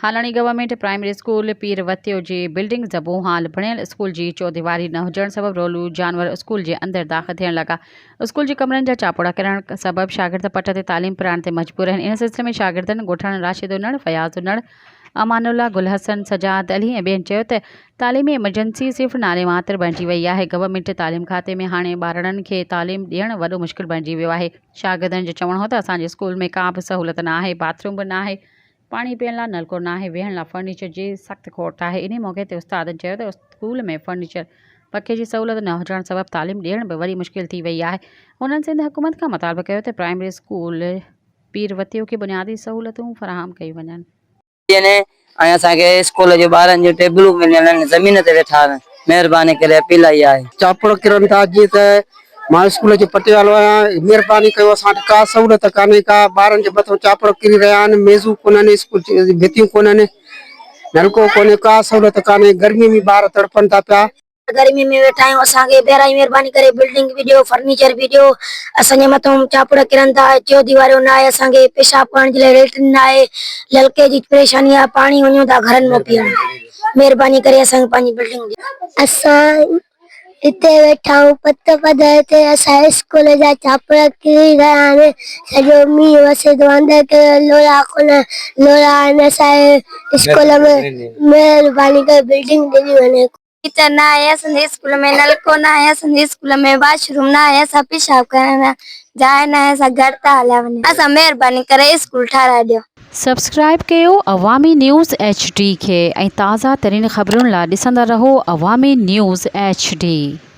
Halani government primary school پير وتيو جي building زبون حال بڻيل اسڪول جي چوديواري نه هجڻ سبب رولو جانور اسڪول جي اندر داخل ٿيڻ لڳا. اسڪول جي ڪمرن جا چاپوڙا ڪرڻ سبب شاگرد پٽ تي تعليم پرائڻ تي مجبور آهن. ان سلسلي ۾ شاگردن ڳوٺاڻن راشد انڙ، فياض انڙ، امان الله، گل حسن، سجاد علي ۽ ٻين چيو ته تعليمي ايمرجنسي صرف نالي ماتر بڻجي وئي آهي، گورنمينٽ تعليم کاتي ۾ هاڻي ٻارڙن کي تعليم ڏيڻ وڏو مشڪل بڻجي ويو آهي. شاگردن جو چوڻ هو ته اسان جي اسڪول ۾ ڪا به سهولت نه آهي، باٿ روم به ناهي، پاڻي پيئڻ لاء نلڪو ناهي، ويهڻ لاء فرنيچر جي سخت کوٽ آهي. انهي موقعي تي استادن چيو ته اسڪول ۾ فرنيچر، پکي جي سهولت نه هجڻ سبب تعليم ڏيڻ به وري مشڪل ٿي وئي آهي. هنن سنڌ حڪومت کان مطالبو ڪيو ته پرائمري اسڪول پير وتيو کي بنيادي سهولتون فراهم ڪيون وڃن. ۽ اسان کي اسڪول جون ٻارن جون ٽيبلون به مليل آهن زمين تي ويٺا آهن مهرباني ڪري اپيل اها آهي. چاپڙ ڪرن ٿا جيئن ته مان اسڪول جو پٽيوالو آهيان مهرباني ڪيو اسان وٽ ڪا سهولت ڪانهي ڪا ٻارن جي مٿان چاپڙ ڪري رهيا آهن ميزون ڪونهن اسڪول جي ڀتيون ڪونهن نلڪو ڪونهي ڪا سهولت ڪانهي گرمي ۾ ٻار تڙپن ٿا پيا. گرمي ۾ ويٺا آهيون اسان کي بيرائي مهرباني ڪري بلڊنگ به ڏيو فرنيچر به ڏيو اسان جي مٿان چاپڙ ڪرن ٿا چيو ديواريو نه آهي اسان کي پيشاب ڪرڻ جي لاء ليٽرين نه آهي نلڪي جي پريشاني آهي پاڻي وڃون ٿا گهرن مان پيئڻ مهرباني ڪري اسان کي پنهنجي بلڊنگ ڏيو. اسان هتي ويٺا آهيون پت پڌر تي اسان جي اسڪول جا چاپڙ ڪري رهيا آهن سڄو مينهن وسي ٿو اندر ڪري لولا ڪونه لولا آهن اسان جي اسڪول ۾ مهرباني ڪري بلڊنگ ڏني وڃي. ٽيچر نه آهي اسان جي اسڪول ۾ نلڪو نه آهي اسان جي اسڪول ۾ واش روم نه آهي اسان پيشاب ڪرڻ لاء جاء نه آهي اسان گهر ٿا هليا وڃون اسان مهرباني ڪري اسڪول ٺاهرائي ڏيو. سبسڪرائيب ڪيو عوامي نيوز ايڇ ڊي کي ۽ تازه ترين خبرن لا ڏسندا رهو عوامي نيوز ايڇ ڊي.